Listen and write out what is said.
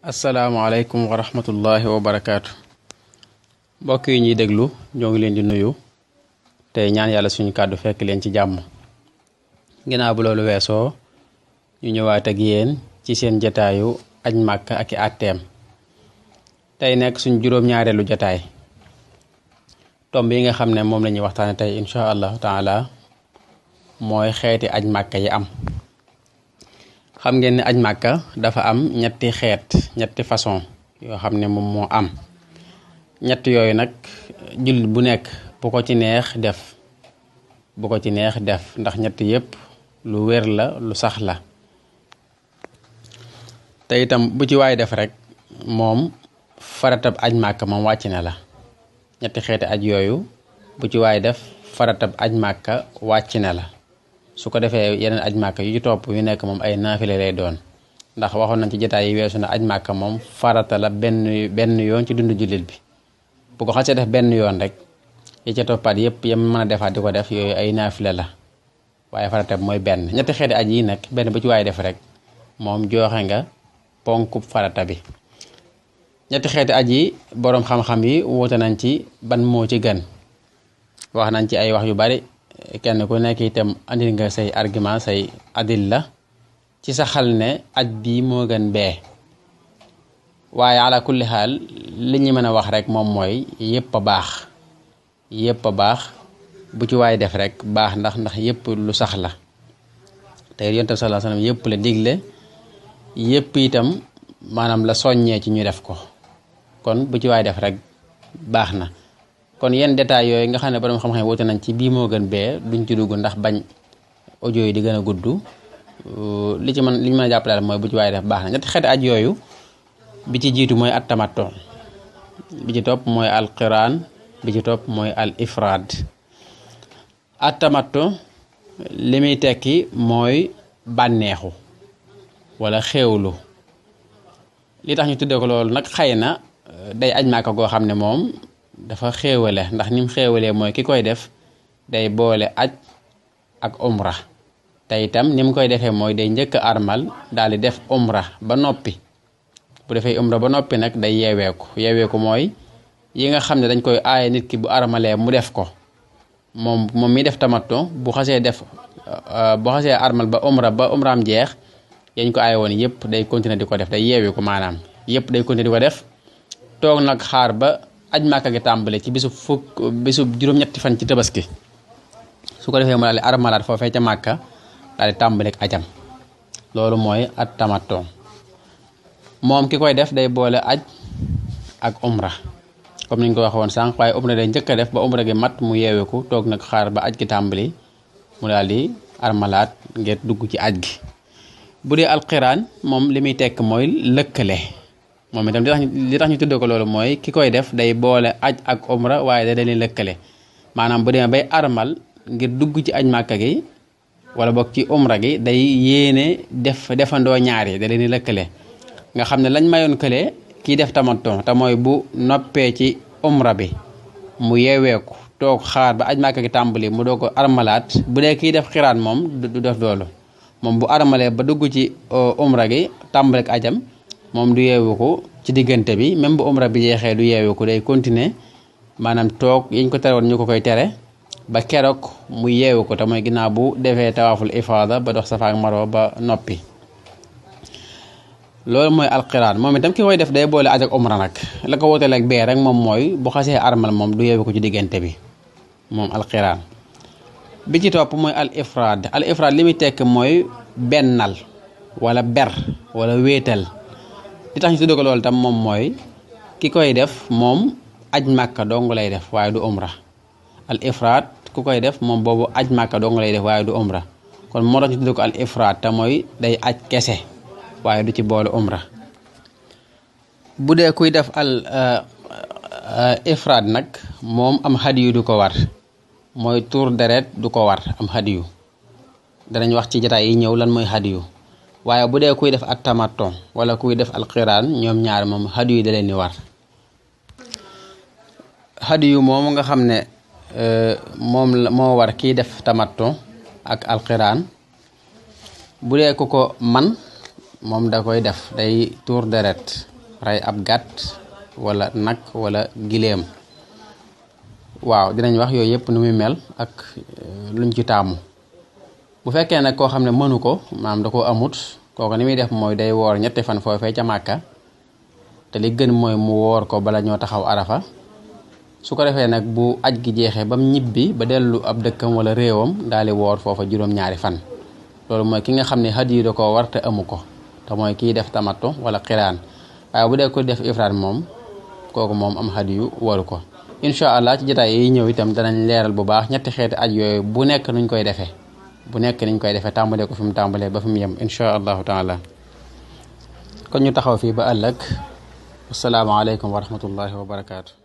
asalaamaaleykum wa rahmatullahi wa barakaatu mbokk yi ñuy déglu ñoo ngi leen di nuyu tey ñaan yàlla suñu kàddu fekk leen ci jàmm. ginnaaw bu loolu weesoo ñu ñëwaat ak yéen ci seen jataayu aj màkka ak i àtteem tey nekk suñu juróom-ñaareelu jataay. tomb yi nga xam ne moom la ñuy waxtaane tey incha allahu taala mooy xeeti aj màkka yi am. xam ngeen ne aj màkka dafa am ñetti façon yoo xam ne moom moo am ñett yooyu nag jullit bu nekk bu ko ci neex def ndax ñett yépp lu wér la lu sax la te itam bu ci waay def rek moom faratab aj màkka moom wàcc na la. ñetti xeeti aj yooyu bu ci waay def faratab aj màkka wàcc na la. su ko defee yeneen aj màkka yu ci topp yu nekk moom ay naafile lay doon ndax waxoon nañ ci jotaay yi weesu na aj màkka moom farata la benn yoon ci dundu jullit bi. bu ko xasee def benn yoon rek yi ca toppaat yépp yam mën a defaat di ko def yooyu ay naafile la waaye farata bi mooy benn. ñetti xeeti aj yi nag benn bu ci waay def rek moom joxe nga ponkub farata bi. ñetti xeeti aj yi boroom xam-xam yi wuute nañ ci ban moo ci gën. wax nañ ci ay wax yu bari kenn ku nekk itam andil nga say argument say adilla ci sa xal ne aj bii moo gën bee waaye ala kulli xaal li ñu mën a wax rek moom mooy yépp a baax bu ci waay def rek baax ndax yépp lu sax la te yonent bi sallallahu alayhi wasallam yépp la digle yépp itam maanaam la soññee ci ñu def ko kon bu ci waay def rek baax na. kon yenn détails yooyu nga xam ne borom xam-xam wute nañ ci bii moo gën bee duñ ci dugg ndax bañ audio yi di gën a gudd li ñu mën a jàpp daal mooy bu ci waaye def baax na. ñetti xeeti aj yooyu bi ci jiitu mooy at tamattu bi ci topp mooy al qiraan bi ci topp mooy al ifraad. at tamattu li muy tekki mooy bànneexu wala xéewlu li tax ñu tuddee ko loolu nag xëy na day aj Màkka goo xam ne moom dafa xéewale ndax nim xéewalee mooy ki koy def day boole aj ak umra te itam ni mu koy defee mooy day njëkk armal daal di def umra ba noppi. bu defee umra ba noppi nag day yeeweeku mooy yi nga xam ne dañ koy aaye nit ki bu armalee mu def ko moom mi def tamattu bu xasee armal ba umraam jeex yañ ko aaye woon yépp day continuer di ko def day yeeweeku maanaam yépp day continuer di ko def toog nag xaar ba aj màkka gi tàmbale ci bisu juróom-ñetti fan ci tabaski su ko defee mu daal di armalaat foofee ca màkka daal di tàmbaleek ajam. loolu mooy at tamattu moom ki koy def day boole aj ak umra comme niñ ko waxee woon sànq waaye umra day njëkk a def ba umra gi mat mu yeeweeku toog nag xaar ba aj gi tàmbali mu daal di armalaat ngir dugg ci aj gi. bu dee alqiraan moom li muy tekk mooy lëkkale moom itam li tax ñu tuddee ko loolu mooy ki koy def day boole aj ak umra waaye da leen lëkkale maanaam bu demee bay armal ngir dugg ci aj màkka gi wala boog ci umra gi day yéene defandoo ñaar yi da leen lëkkale nga xam ne lañ mayoon kële kii def tamattu te mooy bu noppee ci umra bi mu yeeweeku toog xaar ba aj màkka gi tàmbali mu doo ko armalaat bu dee kii def xiraan moom du def loolu moom bu armalee ba dugg ci umra gi tàmbaleek ajam moom du yeewu ko ci diggante bi même bu umra bi jeexee du yeewu ko day continuer maanaam toog yiñ ko tere woon ñu ko koy tere ba keroog mu yeewu ko te mooy ginnaaw bu defee tawaaful ifaada ba dox Safa ak Marwa ba noppi. loolu mooy alqiraan moom itam ki koy def day boole aj ak umra nag la ko wuteel ak bee rek moom mooy bu xasee armal moom du yeewu ko ci diggante bi moom alqiraan. bi ci topp mooy al ifraad li muy tekk mooy bennal wala ber wala wéetal. li tax ñu tudd ko loolu tam moom mooy ki koy def moom aj màkka dong lay def waaye du umra al ifraad ku koy def moom boobu aj màkka dong lay def waaye du umra kon moo tax ñu tudd ko al ifraad te mooy day aj kese waaye du ci boole umra. bu dee kuy def al ifraad nag moom am hadiyu du ko war mooy tuur deret du ko war am hadiyu danañ wax ci jotaay yi ñëw lan mooy hadiyu. waaye bu dee kuy def at tamattu wala kuy def alqiraan ñoom ñaar moom hadiyu da leen di war. hadiyu moomu nga xam ne moo war kiy def tamattu ak alqiraan bu dee ku ko man moom da koy def day tuur deret rey ab gàtt wala nag wala gileem. waaw dinañ wax yooyu yëpp nu muy mel ak luñ ci taamu. bu fekkee nag koo xam ne mënu ko maam da koo amut kooku ni muy def mooy day woor ñetti fan foofee ca Màkka te li gën mooy mu woor ko bala ñoo taxaw Arafa. su ko defee nag bu aj gi jeexee bam ñibbi ba dellu ab dëkkam wala réewam daal di woor foofa juróom-ñaari fan. loolu mooy ki nga xam ne hadiyu da koo war te amu ko te mooy kiy def tamattu wala xiraan. waaye bu dee ko def ifraat moom kooku moom am hadiyu waru ko. incha allah ci jotaay yi ñëw itam danañ leeral bu baax ñetti xeeti aj yooyu bu nekk nuñ koy defee tàmbalee ko fi mu tàmbalee ba fi mu yem incha allahu taala. kon ñu taxaw fii ba ëllëg. asalaamaaleykum wa rahmatullahi wa barakaatu.